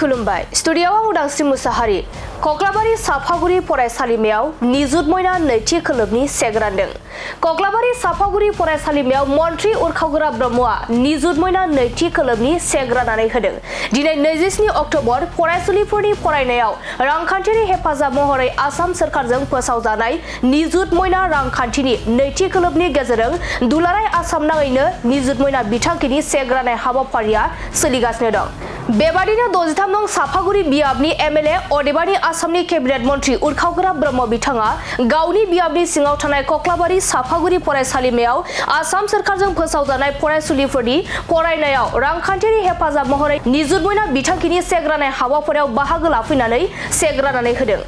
खुलुमबाय स्टुडिय'आव उदांस्रि मुसाहारि कक्लाबारि साफागुरि फरायसालिमायाव निजुत मयना नैथि खोलोबनि सेक रानदों। कक्लाबारि साफागुरि फरायसालिमायाव मन्त्रि उरखावगोरा ब्रह्मआ निजुत मयना नैथि खोलोबनि सेक राननानै होदों। दिनै 27 अक्ट'बर फरायसुलिफोरनि फरायनायाव रांखान्थियारि हेफाजाब महरै आसाम सोरखारजों फोसावजानाय निजुत मयना रांखान्थिनि नैथि खोलोबनि गेजेरजों दुलाराय आसाम नाङैनो निजुत मयना बिथांखिनि सेक राननाय हाबाफारिया सोलिगासिनो दं। बेबादिनो 63 नं साफागुरि बियाबनि एमएलए अदेबानि आसामनि केबिनेट मन्त्रि उरखावगोरा ब्रह्म बिथाङा गावनि बियाबनि सिङाव थानाय कक्लाबारि साफागुरि फरायसालिमायाव आसाम सोरखारजों फोसावजानाय फरायसुलिफोरनि फरायनायाव रांखान्थियारि हेफाजाब महरै निजुत मयना बिथांखिनि सेक राननाय हाबाफारियाव बाहागो लाफैनानै सेक राननानै होदों।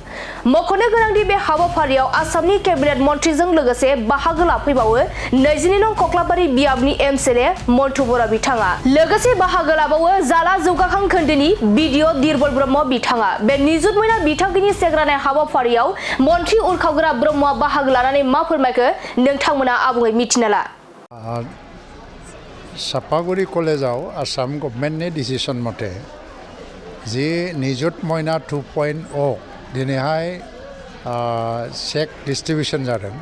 मख'नो गोनांदि बे हाबाफारियाव आसामनि केबिनेट मन्त्रिजों लोगोसे बाहागो लाफैबावो 22 नं कक्लाबारि बियाबनि एमएलए मन्टु बर' बिथाङा। लोगोसे बाहागो लाबावो जाला जौगाखां खोन्दोनि बिडिअ दिरबल ब्रह्म बिथाङा। बे निजुत मयना बिथांखिनि सेक राननाय हाबाफारियाव मन्त्रि उरखावगोरा ब्रह्मआ बाहागो लानानै मा फोरमायखो नोंथांमोना आबुङै मिथिना ला। साफागुरि कलेजाव आसाम गभर्नमेन्टनि डिसिसन मथे जि निजुत मयना 2.0 दिनैहाय चेक डिस्ट्रिबिउसन जादों।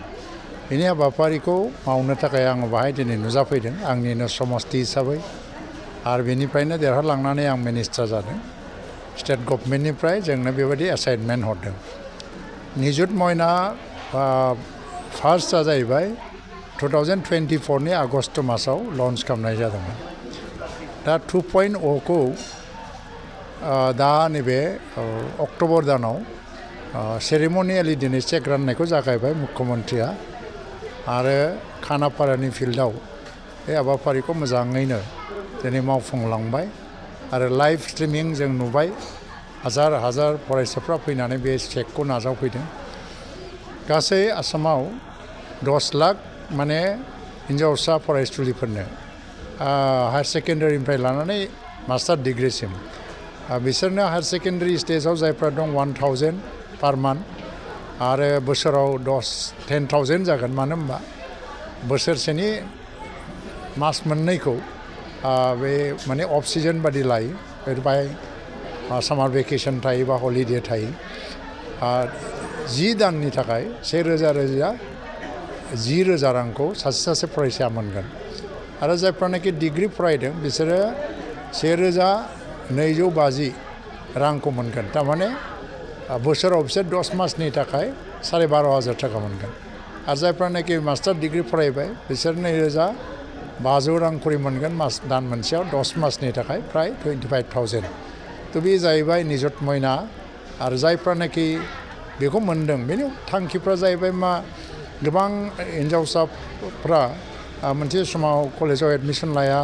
बेनि हाबाफारिखौ मावनो थाखाय आं बाहाय दिनै नुजाफैदों आंनिनो समस्ति हिसाबै आरो बेनिफ्रायनो देरहालांनानै आं मिनिस्टार जादों। स्टेट गभर्नमेन्टनिफ्राय जोंनो बेबायदि एसाइनमेन्ट हरदों। निजुत मयना फार्स्टआ जाहैबाय 2024 नि आगस्ट मासाव लन्च खालामनाय जादोंमोन। दा 2.0 खौ दा नैबे अक्ट'बर दानाव सेरेमनियेलि दिनै चेक राननायखौ जागायबाय मुख्यमन्त्रिया आरो खानापारानि फिल्डआव बे हाबाफारिखौ मोजाङैनो दिनै मावफुंलांबाय आरो लाइभ स्ट्रिमिं जों नुबाय। हाजार हाजार फरायसाफ्रा फैनानै बे चेकखौ नाजावफैदों। गासै आसामाव 10 लाख माने हिन्जावसा फरायसुलिफोरनो हायार सेकेन्डारिनिफ्राय लानानै मास्टार डिग्रिसिम बिसोरनो हायार सेकेन्डारि स्टेजाव जायफ्रा दं 1000 पार मान्थ आरो बोसोराव 10,000 जागोन। मानो होनबा बोसोरसेनि मास मोननैखौ बे माने अफ सिजन बादि लायो। बेवहाय सामार भेकेसन थायो बा हलिडे थायो। 10 दाननि थाखाय 10,000 रांखौ सासे फरायसाया मोनगोन आरो जायफ्रानाखि डिग्रि फरायदों बिसोरो 1,250 रांखौ मोनगोन। थारमाने बोसोराव बिसोर 10 मासनि थाखाय 12,500 थाखा मोनगोन आरो जायफ्रानाखि मास्टार डिग्रि फरायबाय बिसोर 2,500 रां खरि मोनगोन दान मोनसेयाव 10 मासनि थाखाय प्राय 25,000। थ' बे जाहैबाय निजुत मयना आरो जायफ्रानाखि बेखौ मोनदों बेनि थांखिफ्रा जाहैबाय मा गोबां हिन्जावसाफ्रा मोनसे समाव कलेजाव एडमिसन लाया,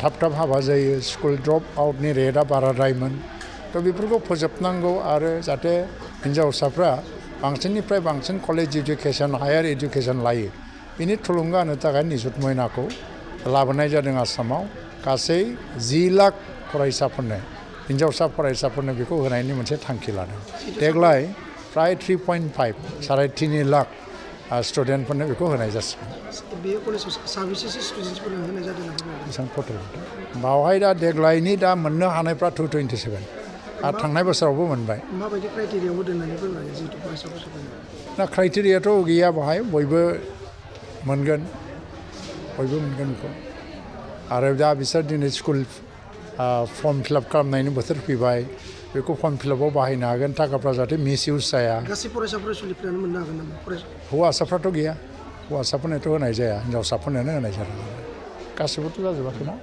थाब हाबा जायो, स्कुल ड्रप आउटनि रेटआ बाराद्रायमोन। थ' बेफोरखौ फोजोबनांगौ आरो जाहाथे हिन्जावसाफ्रा बांसिननिफ्राय बांसिन कलेज इडुकेसन हायार इडुकेसन लायो बेनि थुलुंगा होनो थाखाय निजुत मयनाखौ लाबोनाय जादों। आसामाव गासै 10 लाख फरायसाफोरनो हिन्जावसा फरायसाफोरनो बेखौ होनायनि मोनसे थांखि लादों। देग्लाय प्राय 3.5 3.5 लाख स्टुडेन्टफोरनो बेखौ होनाय जासिगोन। बे कलेजाव साबेसेसो स्टुडेन्टसफोरनो होनाय जादों बावहाय दा देग्लायनि दा मोननो हानायफ्रा 227 आरो थांनाय बोसोरावबो मोनबाय। माबायदि क्राइटेरियाव होदों होननानै फोरमायो जिहेतु फरायसाफोरखौ? दा क्राइटेरियाथ' गैया बाहाय बयबो मोनगोन बेखौ आरो दा बिसोर दिनै स्कुल फर्म फिलाप खालामनायनि बोथोर फैबाय। बेखौ फर्म फिलापआव बाहायनो हागोन थाखाफ्रा जाहाथे मिस इउज जाया। गासै फरायसुलिफ्रानो मोननो हागोन नामा? हौवासाफ्राथ' गैया, हौवासाफोरनोथ' होनाय जाया, हिन्जावसाफोरनोनो होनाय जादों। गासिबोथ' जाजोबाखैना।